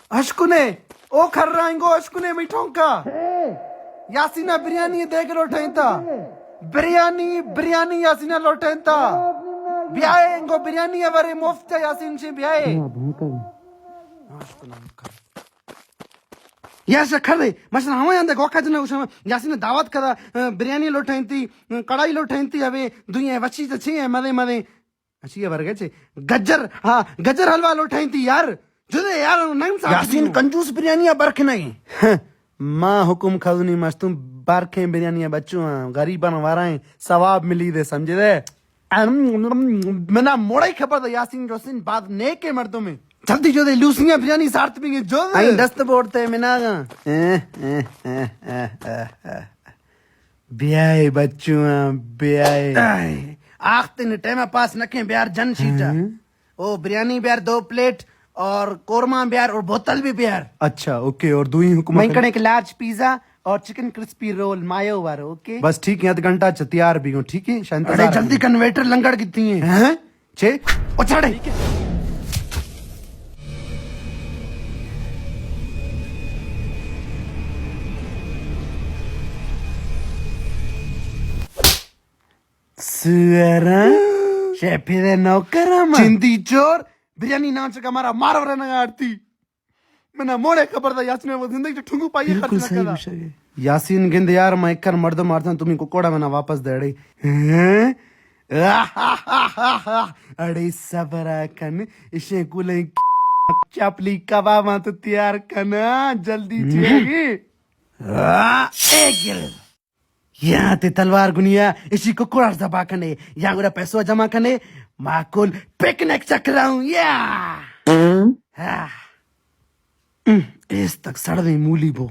اشکنے، او کھرائیں گو، اشکنے میٹھوں کا۔ یاسینا بریانی دیگ لوٹائیں تا۔ بریانی، بریانی یاسینا لوٹائیں تا۔ بیائے گو بریانی ورے مفت یاسین چی بیائے۔ یا شکر دے، مثلاً ہمے اندے گوکا جنا گوشم، یاسین دعوت کدا، بریانی لوٹائیں تی، کڑائی لوٹائیں تی، ابے دنیا وچی تو چی ہے، مزے مزے۔ اچھی ہے برگے چے۔ گجر، ہاں، گجر حلوہ لوٹائیں تی یار۔ جدے یار، ننگ ساتھ یاسین دیو۔ کنجوس بریانی برکھ نہیں۔ ما حکم کھدنی مستوں برکھیں بریانی بچوں، غریباں وارائیں ثواب ملی دے، سمجھے دے۔ منا موڑے خبر دا یاسین جوسین بعد نیکے مردم ہے۔ جلدی جو دے لوسیاں بریانی سارت بھی جو دے۔ آئیں دست بورتے منا گا۔ بیائے بچوں، بیائے۔ آخ تین ٹائم پاس نکیں، بیار جن شیٹا۔ ہاں۔ او بریانی بیار دو پلیٹ اور قورمہ بیار اور بوتل بھی بیار۔ اچھا، اوکے، اور دوئی حکم میں کنے ایک لارج پیزا اور چکن کرسپی رول مایو وارو، اوکے؟ بس ٹھیک ہے، ادھ گھنٹہ چ تیار بھی ہوں، ٹھیک ہے؟ شاید ارے انتظار جلدی کریں۔ کنویٹر لنگڑ کیتی ہیں۔ ہیں؟ چے؟ او چھڑے۔ سوئراں، شے پھرے نوکراں ما۔ چندی چور، بریانی نان چکا مارا مارو رہنا آرتی۔ منا موڑے خبر دا یاسین وہ زندگی چ ٹھنگو پائی بالکل خرچ نہ صحیح کرا۔ گوشگ ہے۔ یاسین گند یار، میں ایک کر مردم مارتا، تمہیں کوکوڑا منا واپس دے رہی۔ ہیں؟ اڑے صبر کن، اشیں کولیں چپلی کباب تو تیار کن، جلدی چیگی۔ اے گر۔ یا تے تلوار گنیا، اشی کوکوڑا زبا کنے، یا گڑا پیسو جمع کنے، ما کل پکنک چکراؤں، یا۔ ہاں۔ ام، ایس تک سڑویں مولی بو۔